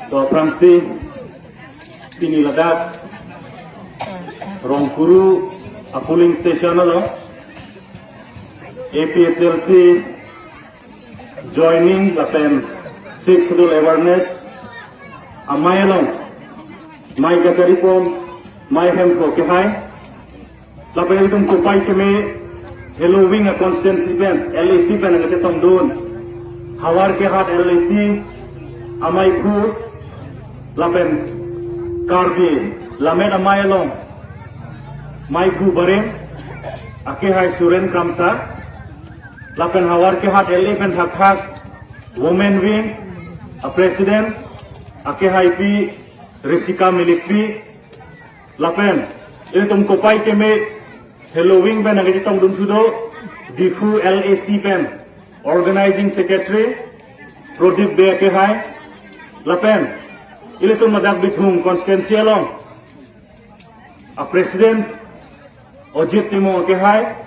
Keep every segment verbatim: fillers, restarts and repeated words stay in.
To aphrangsi pini ladak Rongkuru a polling station along A P H L C joining lapen Sixth Schedule awareness amei along mei kachari pon mei hemphu kehai lapen ilitum kopai keme Helo Wing a constituency pen L A C pen nangkachetongdun Howraghat L A C ameiphu lapen Karbi Lammet Amei along meiphu bareng akehai Suren Kramsa lapen Howraghat L A pen thakthak Women Wing a president akehaipi Risika Milikpi lapen ilitum kopai keme Helo Wing pen nangkachetongdun thudo Diphu L A C pen organizing secretary Prodip Bey akehai lapen ilitum ladak Bithung constituency along a president Ojit Timung akehai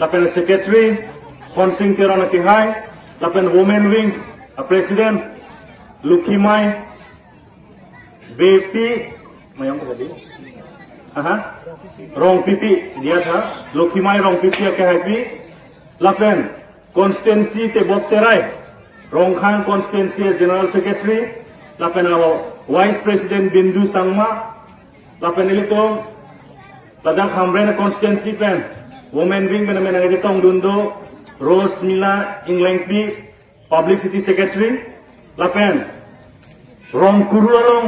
lapen secretary Khonsing Teron akehai lapen Women Wing a president Lukhimai Beypi, mayam ko tadi? Aha. Rongpipi, dia tha. Lukhimai Rongpipi akehaipi. Lapen constituency tebok terai. Rongkhang constituency general secretary. Lapen alo vice president Bindu Sangma. Lapen ilitum ladak Hamren constituency pen Women Wing pen nangkachetongdun do Rose Mila Inglengpi. Publicity Secretary, lapen Rongkuru along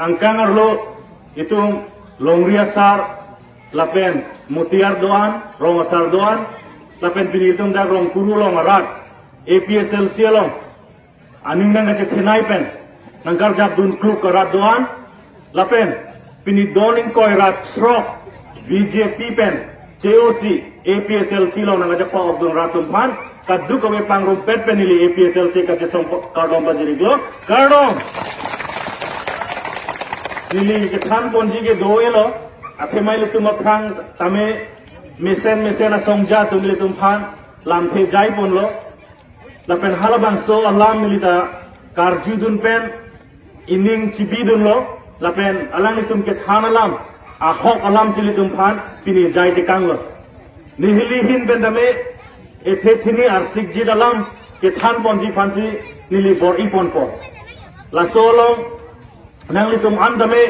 angkang arlo itum longri asar, lapen mutiar do-an, rong asar do-an, lapen pini itum dak Rongkuru along arat, A P H L C along, aning nangkachethenei pen, nangkarjapdun kluk arat do-an, lapen pini don ingkoi ra throk B J P pen che-osi A P H L C along nangkachepakdun rat atum aphan kadokave pangrumpet pen neli A P H L C kachesong kardom pajir-iklo, kardom. Neli kethan ponji ke do-elo, athema ilitum aphrang tame mesen mesen asongja atum ilitum aphan lamthe jai ponlo. Lapen halabangso alam neli ta karjudun pen ining chibidunlo, lapen alanglitum kethan alam, ahok alam si ilitum aphan pini jai tekanglo. Nihili ahin pen tame ethe thini arsikjit alam kethan ponji aphansi neli bor-i ponpo. Laso along nanglitum an tame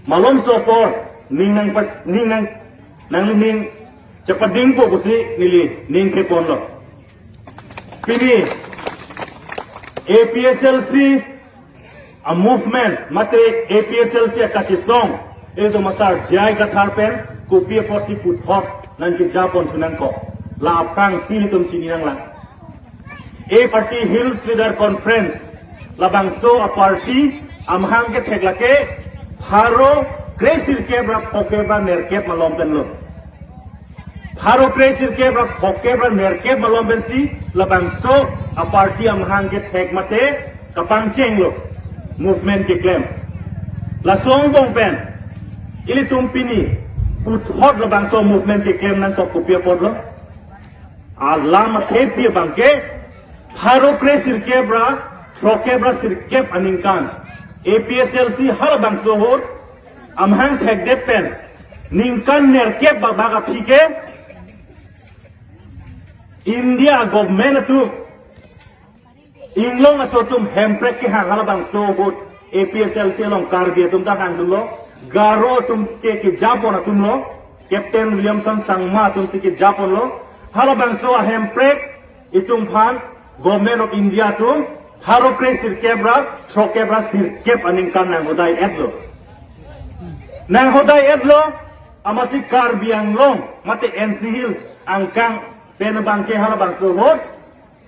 malomso apor ning nang pa-, ning nang, nanglining chepadingpo pusi neli ning theponlo. Pini A P H L C a movement mate A P H L C akachesong ilitum asar J I Kathar pen kopi apotsi puthot nangkeja ponthu nangkok, la aphrangsi ilitum chini nanglang. A party Hills Leader Conference labangso a party amahang kethek lake pharo kresirkep ra phokep ra nerkep malom penlo. Pharo kresirkep ra phokep ra nerkep malom pensi labangso a party amahang kethek mate kapangchenglo movement keklem. Laso angbong pen ilitum pini puthot labangso movement keklem nangkok kopi apotlo. Alam athepi abangke pharo kresirkep ra throkkep ra sirkep aningkan A P H L C halabangso ahut amahang thekdet pen ningkan nerkep babak aphi ke India government atum inglong aso atum Hemprek kehang halabangso ahut A P H L C along Karbi atum ta hangdunlo, Garo atum ke kejapon atumlo, Captain Williamson Sangma atumsi kejaponlo. Halabangso a Hemprek itum aphan Government of India atum pharo kresirkep ra throkkep ra sirkep aningkan nanghodai-etlo. Nanghodai-etlo, amatsi Karbi Anglong mate N C Hills angkang pen abangke halabangso ahut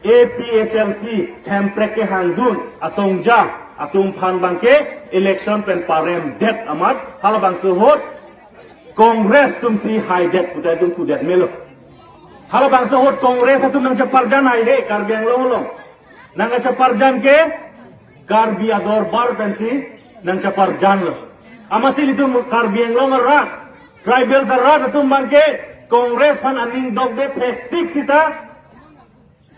A P H L C Hemprek kehangdun asongja atum aphan abangke election pen paremdet amat halabangso ahut Congress atumsi haidet puta itum pudet melo. Halabangso ahut Congress atum nangcheparjan haihe Karbi Anglong along. Nangcheparjan ke Karbi adorbar pensi nangcheparjanlo. Amatsi ilitum Karbi Anglong arat, tribals arat atum abangke Congress aphan aning dokde thektik sita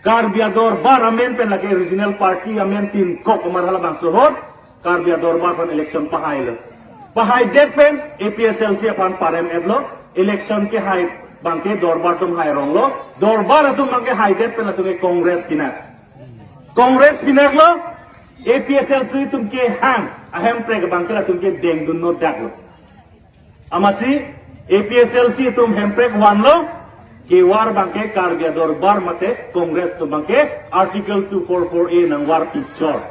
Karbi Adorbar amen pen lake regional party amen tin kok amar halabangso ahut Karbi Adorbar aphan election pahailo. Pahaidet pen A P H L C aphan parem-etlo, election kehai abangke dorbar atum haironglo, dorbar atum abangke haidet pen latum ke Congress pinak. Congress pinaklo, A P H L C atum kehang ahemprek abangke latum ke dengdun no daklo. Amatsi A P H L C atum hemprek vanlo, kevar abangke Karbi Adorbar mate Congress atum abangke Article two four four A nangvarpi chor.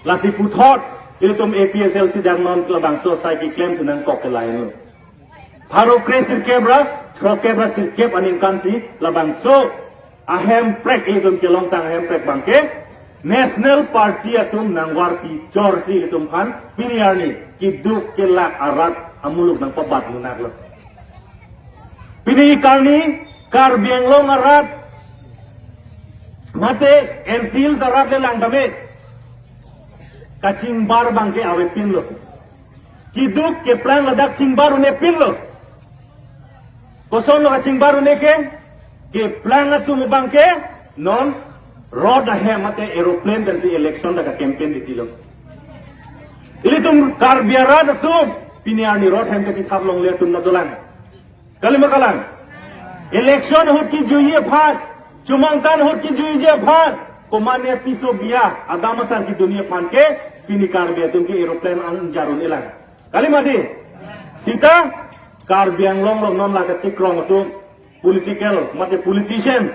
Lasi puthot ilitum A P H L C dang non labangso asai keklem thu nangkok ke lahenlo. Pharo kre sirkep ra, throkkep ra sirkep aningkan si labangso ahemprek ilitum kelongtang ahemprek abangke National Party atum nangvarpi chor si ilitum aphan pini arni keduk kelak arat amuluk nangpabat munaklo. Pini karni Karbi Anglong arat mate N C Hills arat le lang tame kachingbar abangke avepinlo. Keduk keplang ladak chingbar un'epinlo. Kosonlo kachingbar un'e ke? Keplang atum abangke non rot ahem mate aeroplane pensi election dak campaign ditilo. Ilitum Karbi arat atum pini arni rot ahem kachithap longle atum na dolang. Kalima kalang. Election ahut kijuiji aphan, chomangkan ahut kijuiji aphan, komatne piso biya, adam asar kedunji aphan ke, pini Karbi atum ke aeroplane an jarun elang. Kalima di. Sita Karbi Anglong along non la kachekrong atum, political mate politician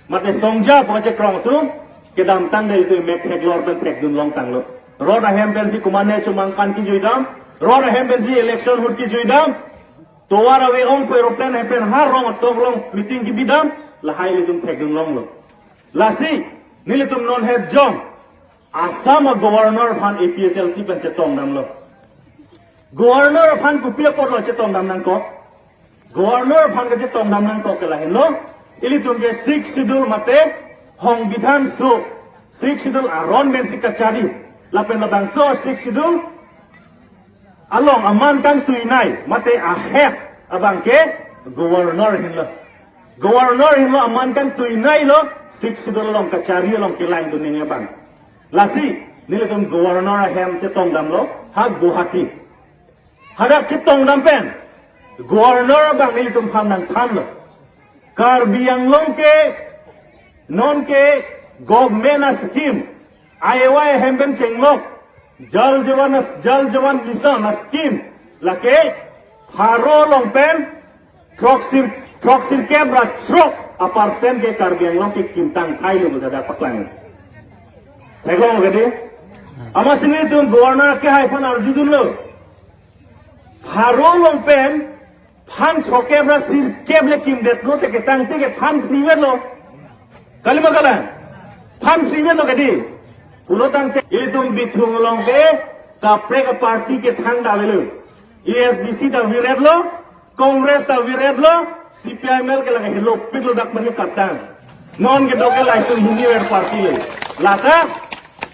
mate songja pu kachekrong atum kedamtang dei itu mek theklor pen thekdun longtanglo. Rot ahem pensi komatne chomangkan kijuidam, rot ahem pensi election ahut kijuidam, tovar ave ong pu aeroplane ahem pen ha rong atong along meeting kebidam, lahai ilitum thekdun longlo. Lasi nelitum non het jong Assam a-Governor aphan A P H L C pen chetongdamlo. Governor aphan kopi apotlo chetongdam nangkok? Governor aphan kachetongdam nangkok ke lahenlo. Ilitum ke Sixth Schedule mate Songbidhan so Sixth Schedule aron pensi kachari. Lapen labangso Sixth Schedule along aman kangtuinei mate a-head abangke Governor henlo. Governor henlo aman kangtuineilo Sixth Schedule along kachari along kelangdun nangji abang. Lasi nelitum Governor ahem chetongdamlo ha Guwahati. Hadak chetongdam pen Governor abang nelitum aphan nangthanlo. Karbi Anglong ke non ke government a-scheme, I A Y ahem pen chenglok, Jal Jeevan, Jal Jeevan Mission a-scheme, lake pharo along pen throksir, throksirkep ra throk a-percent ke Karbi Anglong ke kimtang thailo pu hadak paklang. Theklong ke di? Amatsi nelitum Governor kehai aphan arjudunlo. Pharo along pen phan throkkep ra sirkep le kimdetlo te ketangte ke phan phli vetlo. Kalima kalang? Phan phli vetlo ke di? Pulo tangte ilitum Bithung along ke kaprek a-party ke thangta avelo. A S D C ta viretlo, Congress ta viretlo, C P I M L ke lake helopiklo dak mari katang. Non kedo ke latum hini ver party le. Lata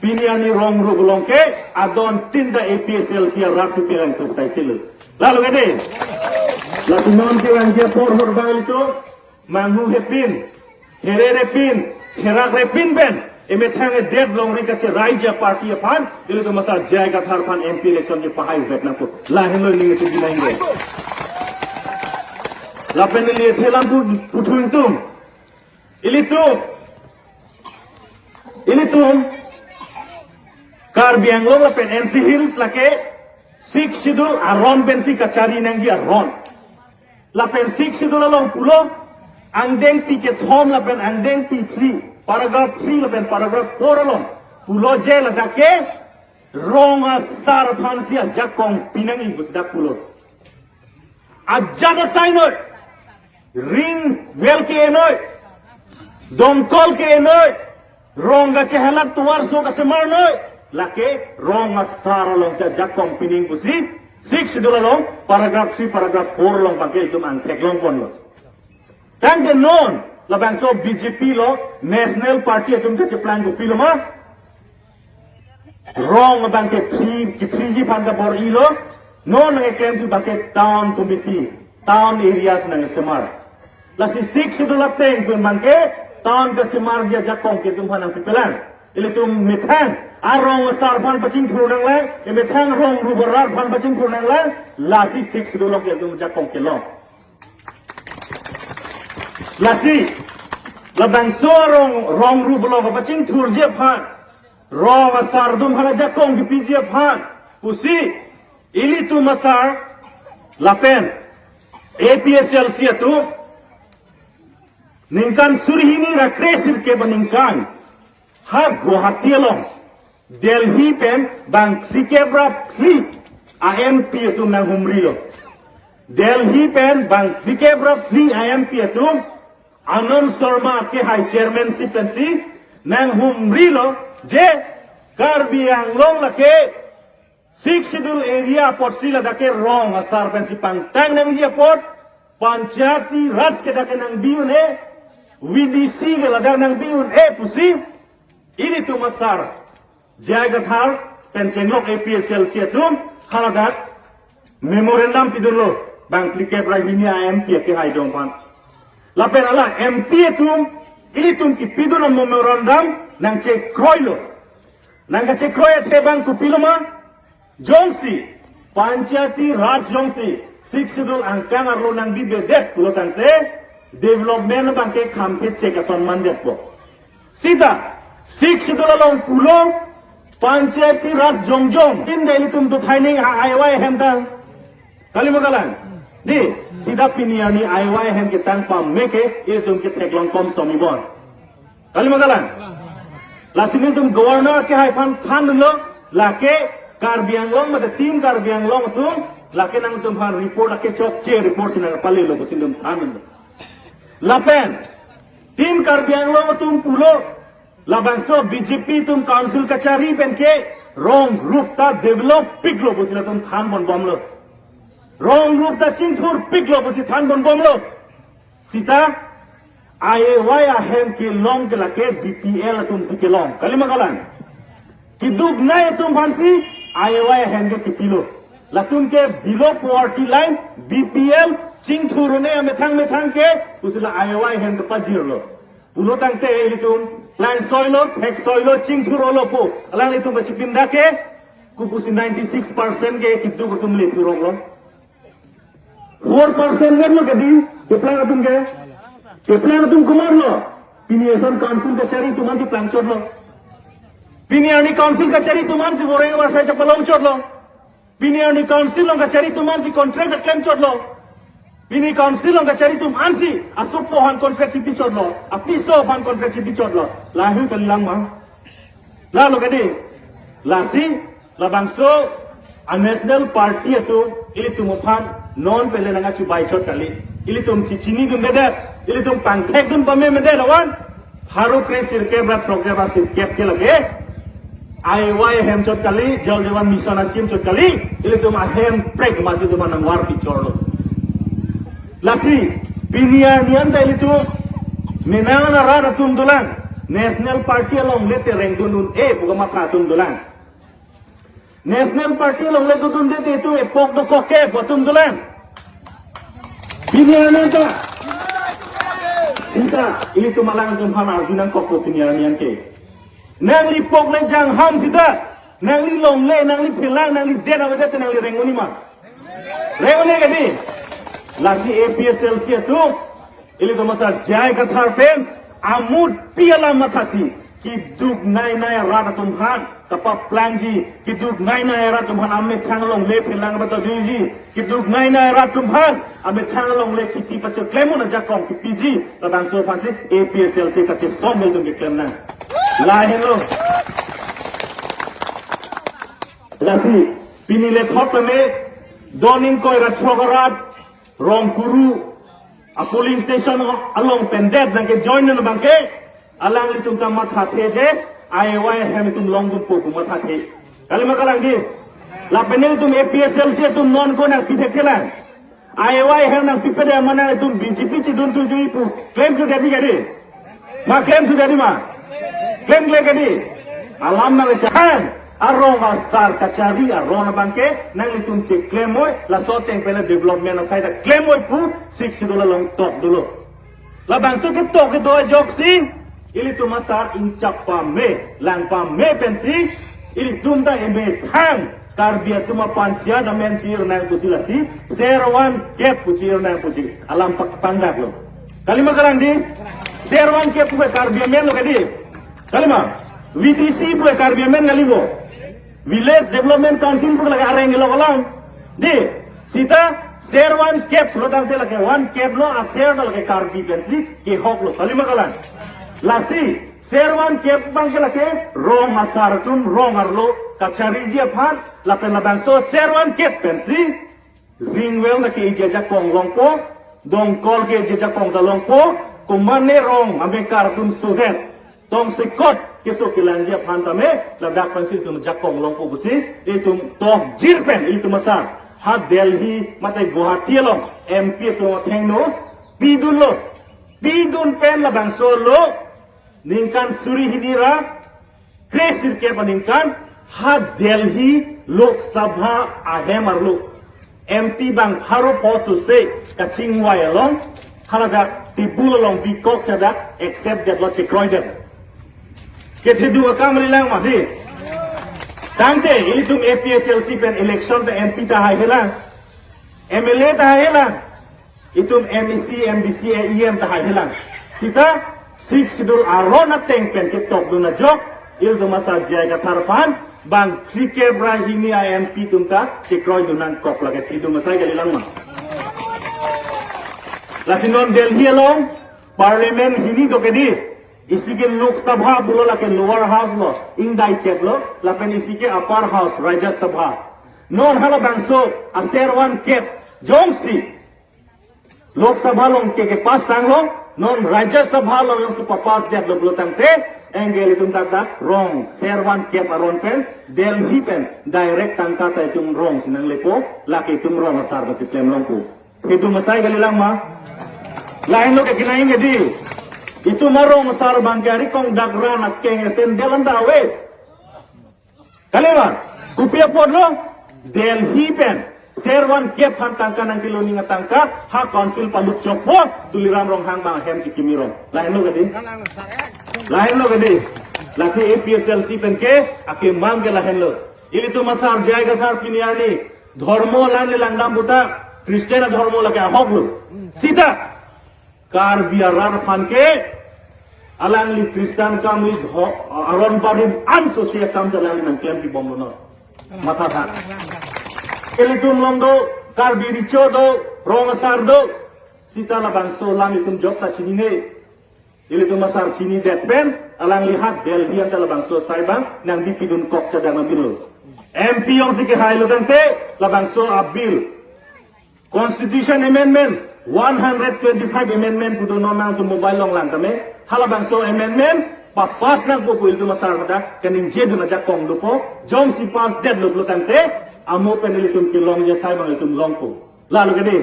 pini arni rong ruk along ke adon tinta A P H L C arat si pelang tuk sai silo. Lalo ke di? Lasi non ke vangji apor hor bang ilitum manghu hepin, here repin, herak repin pen emethang edet longri kacherai ja party aphan ilitum masa J I Kathar aphan M P election kepahai vet nangpo. Lahenlo ning itu binai. Lapen ili thelam pu puthung tum. Ilitum, ilitum Karbi Anglong lapen N C Hills lake Sixth Schedule aron pensi kachari nangji aron. Lapen Sixth Schedule along pulo angdengpi kethom lapen angdengpi phli, paragraph three lapen paragraph four along pulo je ladak ke rong asar aphansi ajakong pinangji pusi dak pulo. Ajat asai noi, ring well ke-e noi, dongkol ke-e noi, rong kachehelat tovar so kasemar noi, lake rong asar along si ajakong pinangji pusi Sixth Schedule along paragraph three, paragraph four along abangke itum angthek longponlo. Tangte non labangso B J P lo, National Party atum kacheplang kopilo ma? Rong abangke free, kephriji aphan kabor-ilo, non nangkeklem thu abangke town committee, town areas nangkesemar. Lasi Sixth Schedule ateng pen abangke Town kasimarji ajakong ke atum aphan nangpipelang. Ilitum methang arong asar aphan pachingthur nanglang, methang rong rup arat aphan pachingthur nanglang, lasi Sixth Schedule along ke atum ajakong kelong. Lasi, labangso arong rong rup along kapachingthurji aphan, rong asar atum aphan ajakong kepiji aphan pusi, ilitum asar lapen A P H L C atum ningkan suri hini ra kre sirkep aningkan ha Guwahati along Delhi pen bang phlikep ra phli a M P atum nanghumrilo. Delhi pen bang phlikep ra phli a M P atum Anand Sharma kehai chairmanship pensi nanghumrilo je Karbi Anglong lake Sixth Schedule area apotsi ladak ke rong asar pensi pangtang nangji apot, Panchayati Raj ke dak ke nangbi un-e, V D C ke ladak nangbi un-e pusi, ilitum asar J I Kathar pen chenglok A P H L C atum haladak memorandum pidunlo, bang phlikep ra hini a M P akehai dong aphan. Lapen hala M P atum, ilitum kepidun a-memorandum nangchekroilo. Nangkachekroi athe bang kopilo ma? Jongsi Panchayati Raj jongsi Sixth Schedule angkang arlo nangbibedet pulo tangte, development abang ke kham kechek ason mandetpo. Sita Sixth Schedule along pulo Panchayati Raj jongjong, tin da ilitum dothai ning a I Y ahem tang. Kali ma kalang? Di, sita pini arni I Y ahem ketang pame ke, ilitum ketheklong kom somi bon. Kali ma kalang? Lasi nelitum Governor kehai aphan thandunlo, lake Karbi Anglong mate Team Karbi Anglong atum, lake nangtum aphan report ake chokche report si nangpalelo pusi nelitum thandunlo. Lapen Team Karbi Anglong atum pulo, labangso B J P atum council kachari pen ke rong rup ta develop piklo pusi latum than ponbomlo. Rong rup ta chingthur piklo pusi than ponbomlo. Sita I Y ahem kelong ke lake B P L atum si kelong. Kali ma kalang? Kiduknei atum aphansi I Y ahem ke kepilo. Latum ke below poverty line, B P L, chingthur un-e amethang methang ke, pusi la I Y ahem kepajirlo. Pulo tangte ilitum klangsoilo, theksoilo, chingthurlo pu alanglitum kachipinda ke, kopusi ninety six percent ke kiduk atum le thuronglo. Four percent ngan lo kedi, keplang atum ke. Keplang atum komatlo? Pini eson council kachari atum ansi plangchotlo. Pini arni council kachari atum ansi boreng warsai chapalongchotlo. Pini arni council along kachari atum ansi contract klemchotlo. Pini council along kachari atum ansi asopo aphan contract chipichotlo, apiso aphan contract chipichotlo. Lahei kalilang ma? Lalo kedi, lasi labangso a-national party atum ilitum aphan non pen le nangkachibai chot kali. Ilitum chichinidundedet, ilitum pangthekdun pamemedet awan. Pharo kre sirkep ra throkkep ra sirkep ke lake I Y ahem chot kali, Jal Jeevan Mission a-scheme chot kali, ilitum ahem prek masi atum nangvarpi chotlo. Lasi pini arni anta ilitum menang arat atum dolang, national party along le tereng dun un-e pu kamatha atum dolang. National party along le dundunde te itum epok dokok ke pu atum dolang. Pini arni anta, sita ilitum alangtum aphan arju nangkokpo pini arni anke. Nangli pok le jangham sita, nangli longle, nangli phelang, nangli det avedet, nangli reng un-e ma? Reng un-e kedi? Lasi A P H L C atum, ilitum asar J I Kathar pen amutpi alam mathasi, kiduknei nei arat atum aphan kapaplangji, kiduknei nei arat atum aphan amethang longle phelang patojuji, kiduknei nei arat atum aphan amethang longle kheti pacheklem un ajakong kepiji, labangso aphansi A P H L C kachesong ilitum keklem nang. Lahenlo. Lasi pini le thot pame, don ingkoi ra throk arat, Rongkuru a-polling station along pendet nangkejoin abangke, alanglitum ta mathathe je, I Y ahem itum longdunpo pu mathathe. Kali ma kalang di? Lapen nelitum A P H L C atum non ko nangpi thekthelang? I Y ahem nangpipede ma, nangtum B J P chidun thuji pu klemthu kedi kedi? Ma klemthu kedi ma? Klemkle kedi? Alam nangchan, arong asar kachari aron abangke nanglitum cheklem noi, laso ateng pen le development asai ta klem noi pu Sixth Schedule along tok dolo. Labangso ketok kedo ajoksi ilitum asar ingchap pame, lang pame pensi ilitum ta emethang Karbi atum apanchayat amen chi-ir nang pusi lasi Servan Kep pu chi-ir nang pusi alam pak pangdak lo. Kalima kalang di? Servan Kep pu Karbi amen lo kadi. Kalima, V D C pu Karbi amen kalibo. Village Development Council pu lake areng lo kalang. Di, sita Servan Kep lo tangte lake van kep lo, aser lo lake Karbi pensi kehok lo, kalima kalang. Lasi Servan Kep abang ke lake rong asar atum rong arlo kachariji aphan lapen labangso Servan Kep pensi ring well na ke-eji ajakong longpo, dongkol ke-eji ajakong ta longpo, komane rong amekar atum sodet tongsekot keso kelangji aphan tame ladak pensi itum ajakong longpo pusi itum tokjir pen ilitum asar ha Delhi mate Guwahati along M P atum athengno pidunlo, pidun pen labangso lo ningkan suri hini ra kre sirkep aningkan ha Delhi Lok Sabha ahem arlo M P bang pharo pho sose kachingvai along haladak table along bikok sadak accept det lo, chekroidet. Kethedung akam rilang mati. Tangte ilitum A P H L C pen election ta M P ta haihelang, M L A ta haihelang, itum M A C, M D C, A E M ta haihelang. Sita Sixth Schedule aron ateng pen ketokdun ajok ilitum asar J I Kathar aphan bang phlikep ra hini a-M P atum ta chekroidun nangkok, lake pidun asai kalilang ma. Lasi non Delhi along Parliament hini do kedi, isi ke Lok Sabha pulo, lake Lower House lo, ingdaichek lo, lapen isi ke Upper House, Rajya Sabha. Non halabangso a-Servan Kep jongsi Lok Sabha along ke kepass tanglo, non Rajya Sabha along jongsi papass detlo pulo tangte, anke ilitum tak tak rong Servan Kep aron pen Delhi pen direct tangka ta itum rongsi nanglepo, lake itum rong asar pensi klem longpo. Kedung asai kalilang ma? Lahenlo ke kinai nge di. Itum arong asar abang ke ari kongdak ran akeng esen delan ta ave. Kalima, kopi apotlo? Delhi pen Servan Kep aphan tangka nangkelo ning atangka ha council palut chokpo, Tuliram Ronghang bang ahem chikimi rong. Lahenlo ke di? Lahenlo ke di? Lasi A P H L C pen ke akemang ke lahenlo. Ilitum asar J I Kathar pini arni dhormo alangle langdam puta, Christian adhormo lake ahok lo. Sita Karbi arat aphan ke alangli Christian kamli dho-, aron barim an sose akam alangli nangklem pibomlo non. Matha tha. Ilitum along do, Karbi Recho do, rong asar do. Sita labangso alam itum jok ta chinine. Ilitum asar chinidet pen alangli ha Delhi anta labangso asai bang nangbi pidun kok sadak nang bilo. M P jongsi kehailo tangte labangso a-bill, Constitution Amendment, one hundred twenty-five Amendment pu do, non nangtum mobile along lang tame, halabangso amendment papass nangpo pu ilitum asar pada kaningjedun ajakong dopo, jongsi pass detlo pulo tangte amo pen ilitum kelongji asai bang ilitum longpo. Lalo ke di?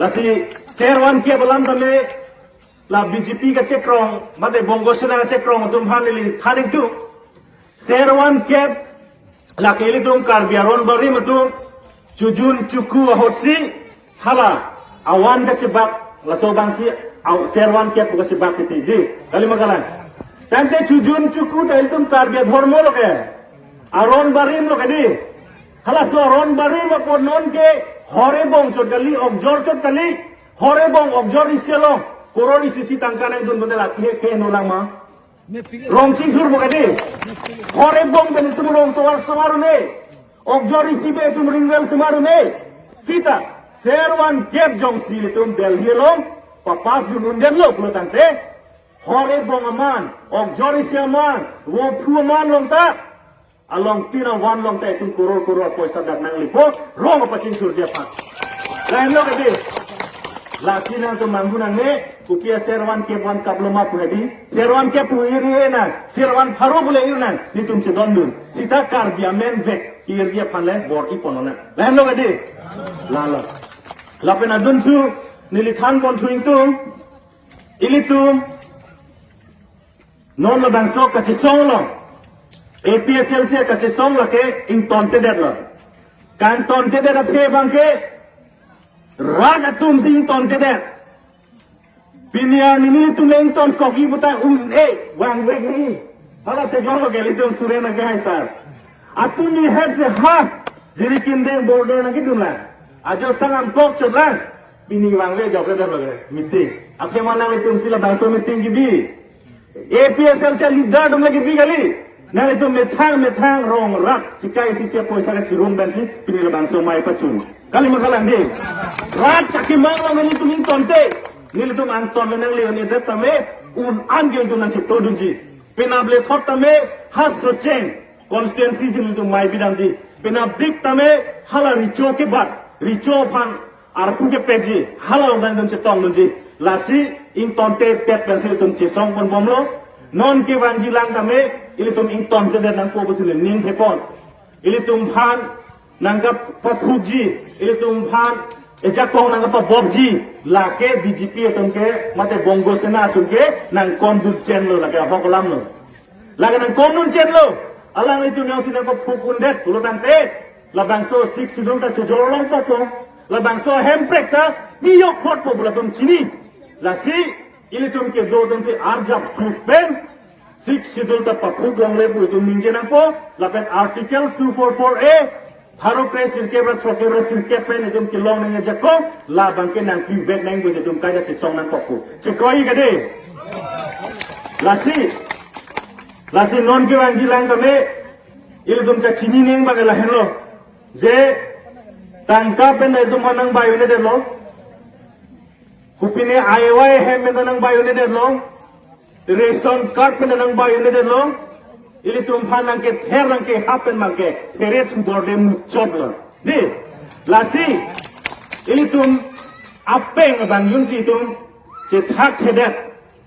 Lasi Servan Kep alam tame la B J P kachekrong mate Bongo Sena kachekrong atum aphan neli than ingtung. Servan Kep lake ilitum Karbi aron barim atum chojun choku ahutsi hala avan kachebak, laso abangsi a-Servan Kep kachebak titi di. Kalima kalang. Tangte chojun choku ta ilitum Karbi adhormo lo ke, aron barim lo ke di. Halaso aron barim apot non ke hor ebong chot kali, okjor chot kali. Hor ebong okjor isi along koror isi si tangka nangdun bendela ke, ke nolang ma? Rong chingthurpo ke di? Hor ebong pen itum rong tovar semar un-e, okjor isi pen itum ring well semar un-e. Sita Servan Kep jongsi ilitum Delhi along papass dun undetlo pulo tangte, hor ebong aman, okjor isi aman, vophu aman along ta, along tin avan along ta itum koror koror apoisa dak nanglepo, rong apachingthurji aphan. Lahenlo ke di? Lasi nangtum manghu nangne, kopi a-Servan Kep van kaplo ma pu hedi? Servan Kep pu ir-e nang, Servan pharo pu le ir nang, netum chedondun. Sita Karbi amen vek irji aphan le bor-i pon nang. Lahenlo ke di? Lalo. Lapen adunthu neli than ponthu ingtung, ilitum non labangso kachesong along, A P H L C kachesong lake ingtontedetlo. Kangtontedet athe abang ke rat atumsi ingtontedet. Pini arni nelitum le ingtonkokji puta un-e vangvek nangji. Hala theklonglo ke ilitum Suren Agahi sir. Atum ni het se ha, Jirikindeng border nangkedun lang. Ajo Sangam kok chot lang. Pini vangvek jok le dolo ke meeting. Athema nanglitum si labangso meeting kebi. A P H L C leader atum le kebi kali. Nanglitum methang methang rong rat sikai sisi apoisa kachirung pensi pini labangso amei pachun. Kali ma kalang dei. Rat kakemang along nelitum ingtonte. Nelitum angton le nangle-un-edet tame un-an ke nelitum nangcheptodunji. Penap lethot tame ha Socheng constituency si nelitum amei bidamji. Penap dik tame hala Recho kebat, Recho aphan arpu kepekji, hala along nelitum chetongdunji. Lasi ingtontedet pensi ilitum chesongponbomlo. Non kevangji lang tame ilitum ingtontedet nangpo pusi neli ning thepon. Ilitum aphan nangkapaphukji, ilitum aphan ejakong nangkapabopji, lake B J P atum ke, mate Bongo Sena atum ke nangkondun chenlo, lake ahok alamlo. Lake nangkondun chenlo. Alanglitum jongsi nangpaphuk-undet pulo tangte, labangso Sixth Schedule ta chojor longpo po. Labangso hemprek ta piyok photpo pu latum chini. Lasi ilitum kedo atumsi arjap phuk pen Sixth Schedule ta paphuk longle pu itum ningje nangpo, lapen Article two four four A, pharo kre sirkep ra throkkep ra sirkep pen itum kelong nangji ajakong, labang ke nangpivek nangji pu itum kaja chesong nangkok pu. Chekroi kade. Lasi, lasi non kevangji lang tame, ilitum kachini nangji abang lahenlo. Je, tangka pen itum aphan nangbai-un-edetlo. Kopine I Y hem pen nangbai-un-edetlo. Ration card pen nangbai-un-edetlo. Ilitum aphan nangkether nangkehap pen abang ke phere thubor de muchotlo. Dei, lasi ilitum apeng abang jongsi itum chethakthedet,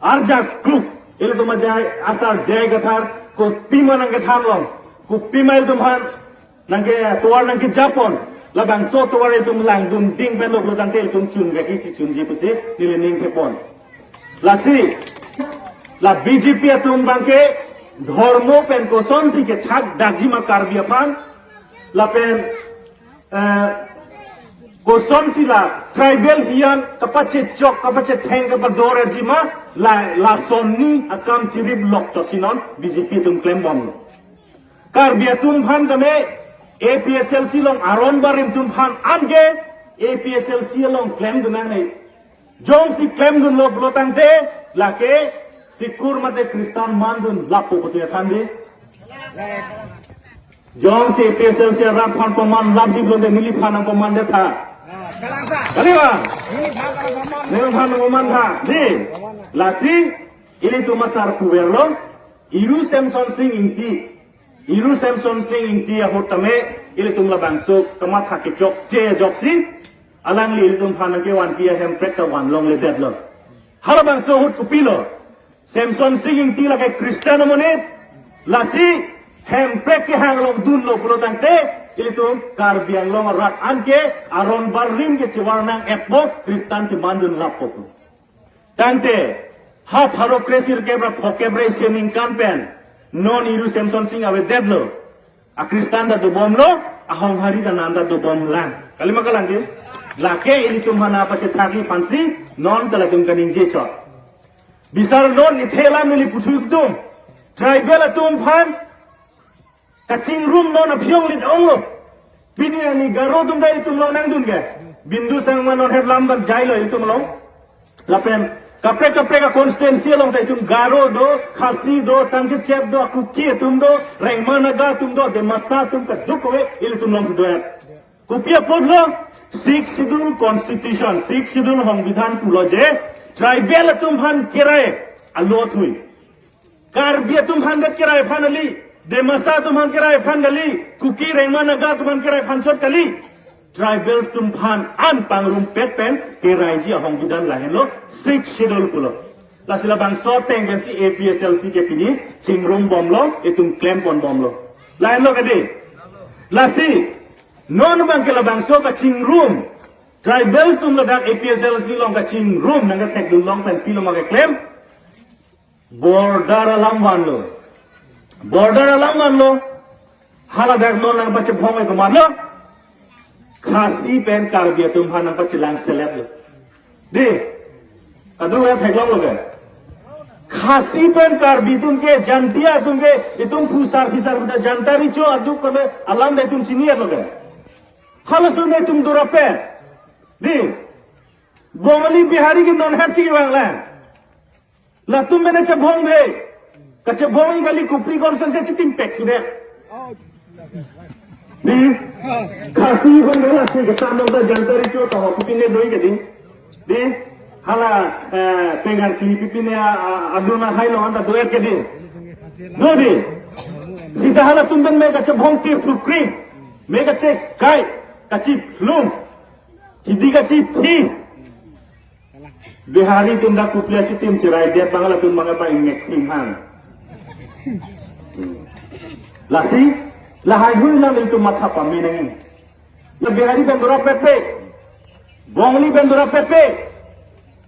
arjap kluk, ilitum ajai asar jai kathar, kopima nangkethanlong, kopima ilitum aphan nangketovar nangkejapon, labangso tovar itum langdunding pen lok lo tangte itum chunvek isi chunji pusi neli ning thepon. Lasi, la B J P atum abang ke dhormo pen kosonsi kethakdakji ma Karbi aphan, lapen, eh, kosonsi la tribal hiyan kapachechok, kapachetheng, kapadorji ma, la, lasonni akam chirip lok chotsi non B J P atum klembomlo. Karbi atum aphan tame A P H L C along aron barim atum aphan anke A P H L C along klemdun nangne. Jongsi klemdunlo pulo tangte lake sikur mate Kristan mandun lappo pusi than dei. Jongsi A P H L C arat aphan paman lapji pulote neliphan nangpaman detha. Kali ma? Neliphan nangpaman tha. Dei. Lasi ilitum asar puverlo. Iru Semson Sing Ingti. Iru Semson Sing Ingti ahut tame ilitum labangso kamatha kechokche ajoksi alangli ilitum aphan nangkevanpi ahemprek ta vanlongledetlo. Halabangso ahut kopilo? Semson Sing Ingti lake Christian amonit, lasi hemprek kehang along dunlo pulo tangte ilitum Karbi Anglong arat anke aron barim ke chevar nang-etpo, Christian si mandun lappo pu. Tangte, ha pharo kre sirkep ra throkkep ra isi aningkan pen non Iru Semson Sing avedetlo. A Christian ta dobomlo, ahonghari ta nanta dobom lang. Kali ma kalang dei? Lake ilitum aphan apachethakji aphansi non ta latum kaningje chot. Bisar non ithe alam neli puthot dum. Tribal atum aphan kachingrum non aphi onglit onglo. Pini arni Garo atum ta itum along nangdun ke. Bindu Sangma non het alam abang jailo itum along. Lapen kaprek kaprek a-constituency along ta itum Garo do, Khasi do, Sangchechep do, Kuki atum do, Rengma Naga atum do, Dimasa atum kadokave ilitum along do. Kopi apotlo? Sixth Schedule Constitution, Sixth Schedule Songbidhan pulo je, tribal atum aphan kerai alo athui. Karbi atum aphan det kerai aphan kali, Dimasa atum aphan kerai aphan kali, Kuki Rengma Naga atum aphan kerai aphan chot kali. Tribals atum aphan an pangrumpet pen keraiji asongbidhan lahenlo Sixth Schedule pulo. Lasi labangso ateng pensi A P H L C ke pini chingrumbomlo, itum klemponbomlo. Lahenlo kade. Lasi non abang ke labangso kachingrum, tribals atum ladak A P H L C along kachingrum nangkethekdun long pen pilo ma keklem. Border alam vanlo. Border alam vanlo. Haladak non nangpachephong e komatlo? Khasi pen Karbi atum aphan nangpachelang seletlo. Dei. Kadokave theklonglo ke. Khasi pen Karbi atum ke, Jaintia atum ke, itum phusar phisar pu ta Jaintia Recho aduk kone alam ta itum chini-etlo ke. Halason itum dorapet. Dei. Bongali Bihari ke non hat si kevang lang. Latum mena chebong dei. Kachebong kali Kupri Gorsen si chitim pek sudah. Dei, Khasi pen ke lasi ketam nong ta Jaintia Recho ta ho pipine doi ke dei. Dei, hala, eh, pengan kli pipine a, a, aduna hai lo anta doer ke dei. Do dei. Sita halatum pen me kachebong tir thukri. Me kachekai, kachiphlum. Hidi kachithi. Bihari atum dak Kupri achitim chirai det bang latum bang bang ingnek ping han. Lasi, lahai hui lang itum matha pame nangji. Ya Bihari pen dorapet pe. Bongali pen dorapet pe.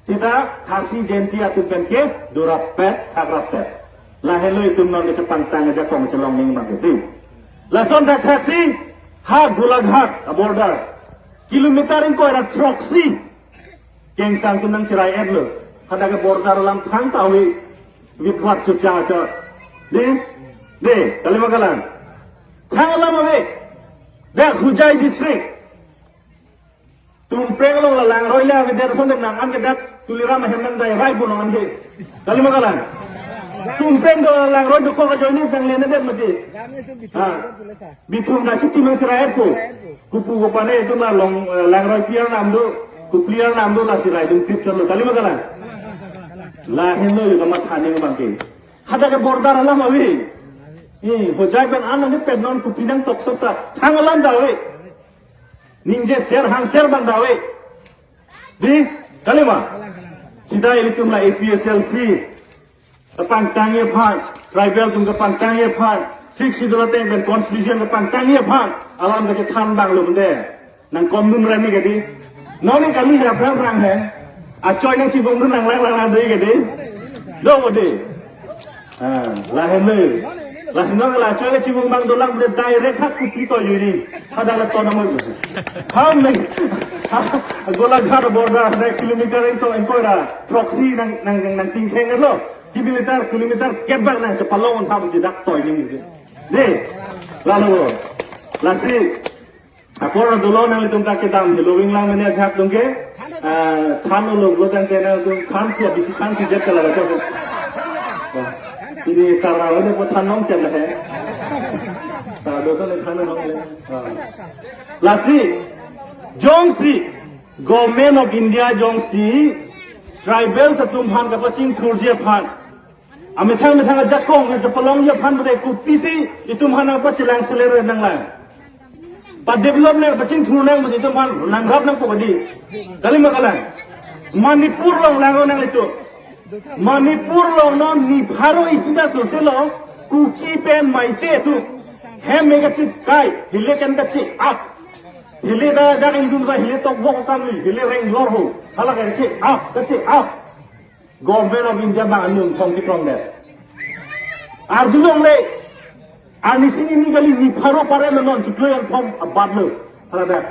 Sita Khasi Jaintia atum pen ke dorapet, hakrapet. Lahenlo itum non kechepangtang ajakong chelong ning bang ke dei. Lason thakthak si, ha Golaghat, a border. Kilometer ingkoi ra throksi. Kengsang atum nangchirai-etlo. Hadak ke border alam thang ta ave. Viphat chucha cha. Dei? Dei, kalima kalang. Thang alam ave. Dak Hojai district. Tumpreng along la Langroi le ave, der son de nang an ke dak Tuliram ahem nang dai rai bu nang an de. Kalima kalang. Tumpreng do Langroi dokok ajoine sang le na det mati. Ha. Bithung ta chitim nangchirai-etpo. Kopu kopi ne itum la long, eh, Langroi pi arnam do, Kupri arnam do lasi raidun pit chotlo. Kalima kalang. Lahenlo yo kamatha ning bang ke. Hadak ke border alam ave. Eh, Hojai pen an nangpet non Kupri nangtok sota. Thang alam ta ave. Ningje ser hang ser bang ta ave. Dei, kalima. Sita ilitum la A P H L C. Kepangtangji aphan, tribal atum kepangtangji aphan, Sixth Schedule ateng pen constitution kepangtangji aphan, alam kachethan bang lo bende. Nangkomdun rani ke dei. Non ni kali ya prang prang he. Achoi nangchibongdun nang lang lang lang dei ke dei. Do bo dei. Ah, lahenlo. Lasi non la achoi kachibong bang dolang bende direct ha Kupri to juri. Hadak la to namo. Ham nang. Golaghat border na kilometer ingkoi ingkoi ra. Throksi nang nang nang nangtingtheng lo. Kilometer, kilometer kebak nang chepalong un thap si dak toi ning. Dei. Lalo. Lasi. Apor dolo nanglitum ta kedam helo wing lang mene ajak atum ke. Ah, than lo lo tang ke nangtum than si abisi than si jet kala baca. Ini sarang lo ko than nong siap lah he. Sa dosa le than nong. Ah. Lasi. Jongsi. Government of India jongsi tribals atum aphan kapachingthurji aphan, amethang methang ajakong kachepalongji aphan bede kopisi itum aphan nangpachelang seler nanglang. Padevelop nang pachingthur nang pusi itum aphan nangrap nangpo ke dei. Kalima kalang. Manipur along lang nanglitum. Manipur along non nipharo isi ta sose lo Kuki pen Meitei atum. Hem me kachekai, hile kan kache-ap. Hile ta jak ingdun ta hile tok bok kamli, hile reng lor ho. Hala kache-ap, kache-ap. Government of India bang anung thong chikrong det. Arjulong le. Arnisi nini kali nipharo pare lo non chiklo yang thom abat lo. Hala det.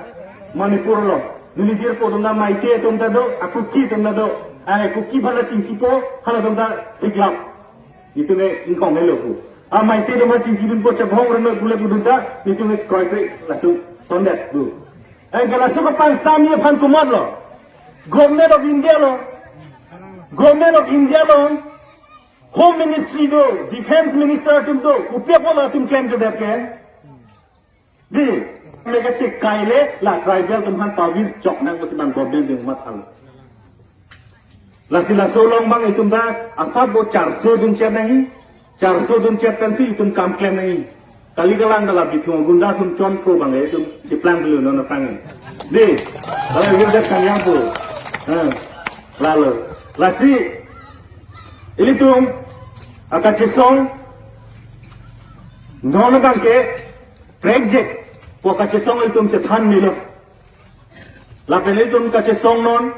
Manipur along. Nini jirpo atum ta Meitei atum ta do, a Kuki atum ta do. Ai Kuki aphan ta chingkipo, hala atum ta siklap. Itum ke ingkong helo pu. A Meitei atum chingkidunpo chebong reno pule pudun ta, itum ke kroipe latum sondet pu. Ai ke laso kapangsamji aphan komatlo. Government of India lo. Government of India lo. Home Ministry do, Defense Minister atum do, kopi apot latum klem kedet ke. Dei, me kachekai le, la tribal atum aphan pavir chok nang pusi bang government ding mat hal. Lasi laso along bang itum ta asap bo charso dun chet nangji, charso dun chet pensi itum kam klem nangji. Kali kalang kala bithung gunda sum chon pro bang itum chiplang belu non apang. Dei, kalau itum det kang yang pro. Ha, lalo. Lasi, ilitum, akachesong, non bang ke, Project, po kachesong itum chethan milo. Lapen itum kachesong non,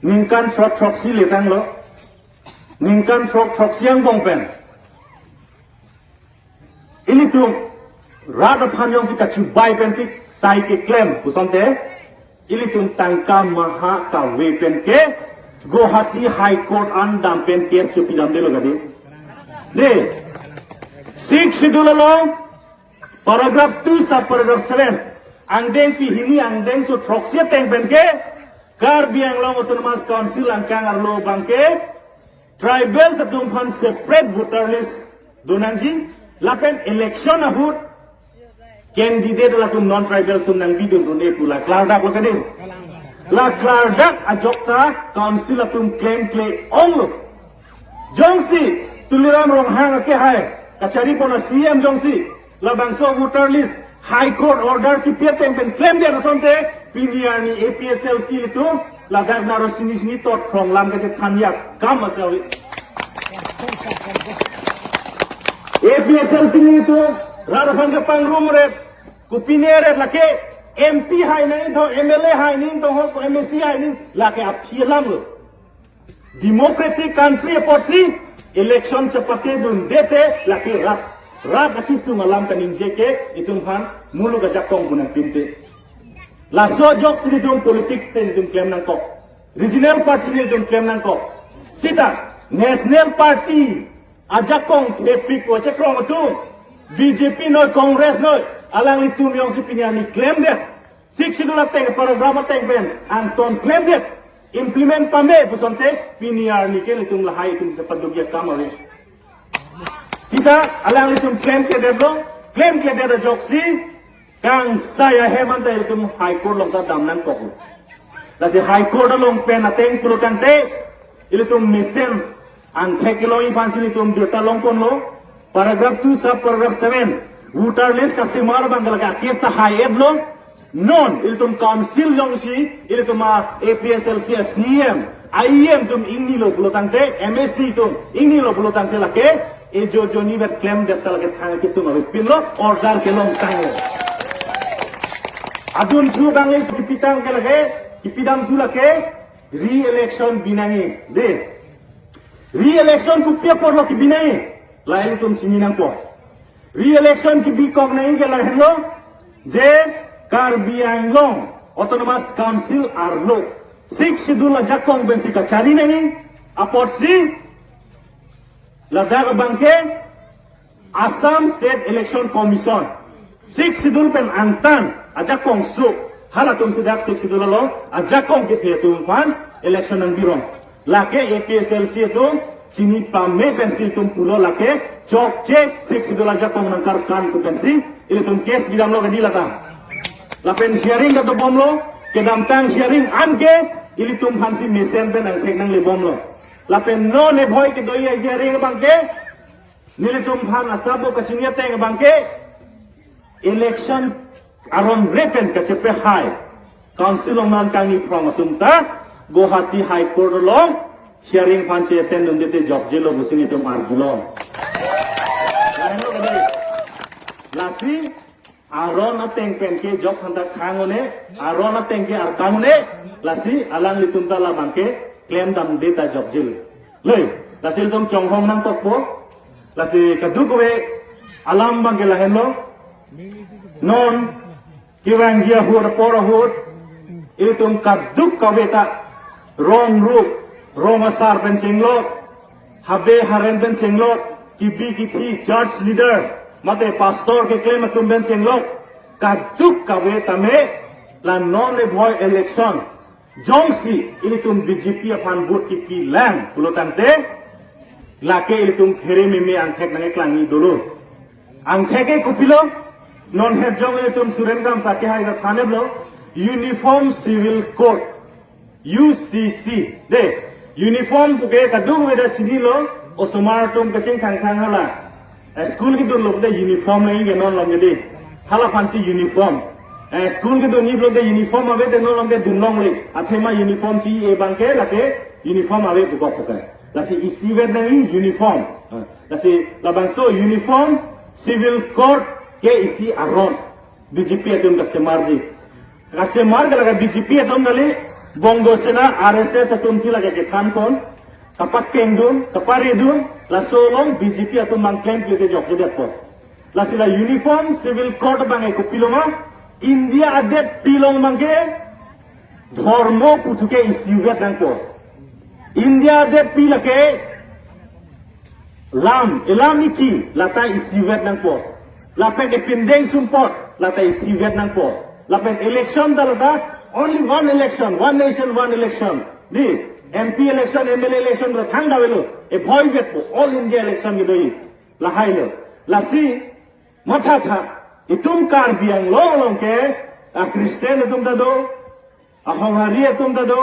ningkan throk throksi letang lo. Ningkan throk throksi angbong pen. Ilitum, rat aphan jongsi kachubai pensi, sai keklem, pusonte. Ilitum tangka maha kave pen ke, Guwahati High Court an dampen case chopidamdelo kadi. De, Sixth Schedule along paragraph two sub paragraph seven, angdengpi hini angdengso throksi ateng pen ke Karbi Anglong Autonomous Council angkang arlo abang ke tribals atum aphan separate voter list donangji, lapen election ahut candidate latum non tribal atum nangbidun un-e pu la klardaklo kadi. La klardak ajok ta council atum klemkle-onglo. Jongsi Tuliram Ronghang akehai kacharipon a-C M jongsi labangso voter list High Court order kipi ateng pen klemdet asonte, pini arni A P H L C ilitum ladak naro sini sini tot phrong lam kachethan ya kam asal. A P H L C ilitum rat aphan kepangrum ret, kopine ret, lake M P hai nangtho, M L A hai nangtho, ho M A C hai nang, lake aphi alamlo. Democratic country apotsi election chepatedunde te lake rat, rat akesung alam kaningje ke itum aphan muluk ajakong pu nangpinte. Laso ajoksi itum politics te itum klem nangkok. Regional party te itum klem nangkok. Sita national party ajakong thepik ko chekrong atum, B J P noi, Congress noi, alanglitum jongsi pini arni klemdet, Sixth Schedule ateng paragraph ateng pen angton klemdet, implement pame pusonte, pini arni ke ilitum lahai itum chepaduk ya kam ave. Sita alanglitum klemkledetlo, klemkledet ajoksi kangsai ahem anta ilitum High Court along ta dam nangkoklo. Lasi High Court along pen ateng pulo tangte ilitum mesen angthek kelongji aphansi ilitum birta longponlo. Paragraph two sub paragraph seven, voter list kasemar abang ke lake a-case ta hai-etlo. Non ilitum council jongsi ilitum a-A P H L C a-C M, a-E M atum ingnilo pulo tangte, M A C atum ingnilo pulo tangte lake ejo joni vet klemdet ta lake thang kesung avepinlo, order kelongtanglo. Adun thu abang le kipitang ke lake, kipidam thu lake re-election binangji. De, re-election kopi apotlo kibinangji, la ilitum chini nangpo. Re-election kibikok nangji ke lahenlo, je Karbi Anglong Autonomous Council arlo Sixth Schedule ajakong pensi kachari nangji apotsi ladak abang ke Assam State Election Commission Sixth Schedule pen angtan ajakong su, halatum si dak Sixth Schedule along ajakong kethe atum aphan election nangbirong. Lake A P H L C atum chini pame pensi itum pulo lake chokche Sixth Schedule ajakong nangkarkan pu pensi ilitum case bidamlo kadi lata. Lapen hearing ta dobomlo, kedamtang hearing an ke ilitum aphansi mesen pen angthek nanglebomlo. Lapen non ebhoi kedoji a-hearing abang ke nelitum aphan asabo kachini ateng abang ke election aron re pen kachepehai council along nangkangni phrong atum ta Guwahati High Court along hearing aphan che-attend dunde te jokjelo pusi nelitum arjulo. Lahenlo kadi. Lasi aron ateng pen ke jok aphan ta khang un-e, aron ateng ke arkang un-e, lasi alanglitum ta labang ke klemdamde ta jokjelo. Loi, lasi ilitum chonghong nangkokpo, lasi kadokave alam abang ke lahenlo, non kevangji ahut apor ahut, ilitum kadokave ta rong rup, rong asar pen chenglok, habe haren pen chenglok, kebi kethe, church leader, mate pastor keklem atum pen chenglok, kadokave tame la non ebhoi election jongsi ilitum B J P aphan vote kipi lang pulo tangte, lake ilitum phere meme angthek nangkeklangji dolo. Angthek ke kopilo, non het jong ilitum Suren Kramsa akehai ta than-etlo, Uniform Civil Code, U C C. De, uniform puke kadokave ta chinilo, osomar atum kachingthang thang hala. Eh, school kedunlo te uniform nangji ke non along ke de. Hala aphansi uniform. Eh, school kedunji pulote uniform ave te non along ke dunlongle. Athema uniform si-e abang ke lake uniform ave pukok pukok. Lasi isivet nangji uniform. Eh, lasi labangso Uniform Civil Code ke isi aron B J P atum kasemarji. Kasemar ke lake B J P atum kali, Bongo Sena, R S S atum si lake kethanpon, kapakengdun, kaparedun, laso along B J P atum abang klem kete jokjedetpo. Lasi la Uniform Civil Code abang ke kopilo ma, India adet pilong abang ke dhormo puthu ke isivet nangpo. India adet pi lake lam, elam iki, lata isivet nangpo. Lapen epindeng sumpot, lata isivet nangpo. Lapen election ta lata, only one election, one nation, one election. Di, M P election, M L A election, la thangta avelo. Evoivetpo, all India election kedo-i. Lahai lo. Lasi, mathatha, itum Karbi Anglong along ke, a Christian atum ta do, a Honghari atum ta do,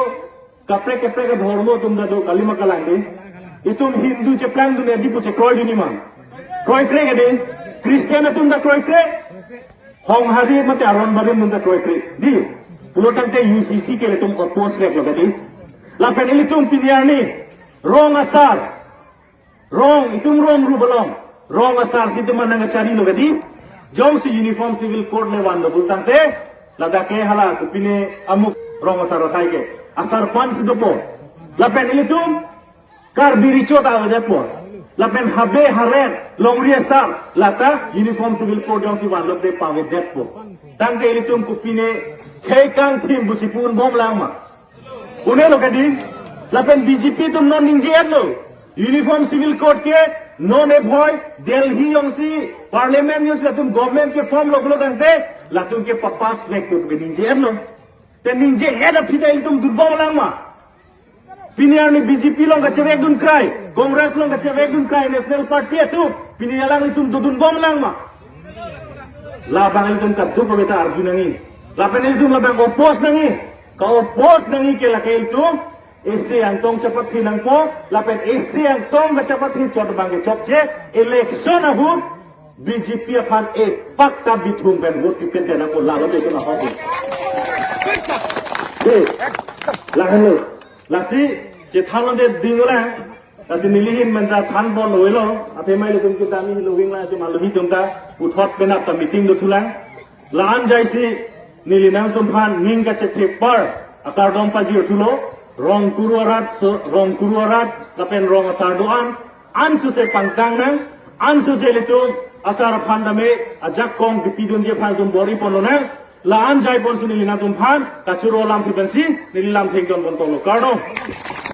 kaprek kaprek adhormo atum ta do, kalima kalang di. Itum Hindu cheplangdun edi pu chekroidun imang. Kroikre ke di, Christian atum ta kroikre, Honghari mate Aron Barim atum ta kroikre. Di, pulo tangte U C C ke ilitum oppose veklo ke di. Lapen ilitum pini arni, rong asar, rong, itum rong rup along, rong asar si itum nangkacharilo ke di, jongsi Uniform Civil Code le vanlo pulo tangte, ladak ke hala kopine amuk rong asar athai ke, asar pan si dopo. Lapen ilitum, Karbi Recho ta avedetpo. Lapen habe haren, longri asar, lata Uniform Civil Code jongsi vanlo te pavedetpo. Tangte ilitum kopine, khei kangthim pu chipu-un bomlang ma. Un'elo ke di, lapen B J P atum non ningje-etlo. Uniform Civil Code ke non evoi, Delhi jongsi, Parliament jongsi latum government ke formlo pulo tangte, latum ke papass vekpo pu ke ningje-etlo. Te ningje-et aphi ta ilitum dun bomlang ma. Pini arni B J P along kachevekdun krai, Congress along kachevekdun krai, National Party atum, pini alanglitum dodun bomlang ma. Labang ilitum kadokave ta arju nangji. Lapen ilitum labang oppose nangji. Ka-oppose nangji ke lake ilitum isi angtong chepathe nangpo, lapen isi angtong kachepathe chot abang ke chokche, election ahut B J P aphan epak ta bithung pen vote kipet nangpo, lalo de kena hobi. De, lahenlo. Lasi, chethanlo de dinglang. Lasi neli ahin pen ta than pon lo-elo. Aphi mai ilitum kita ni lo wing la, cuma lo hitung ta. Puthot penap ta meeting dothulang. La-an jaisi neli nangtumphan ning kachethepar akardom pajirthulo. Rong kuru arat, so, rong kuru arat, lapen rong asar do-an, ansose pangtang nang, ansose ilitum asar aphan tame ajakong kipidunji aphan itum bor-i ponlonang. La-an jai ponsi neli nangtumphan kachoro alam thu pensi neli lam thengton pon tonglo, kardom.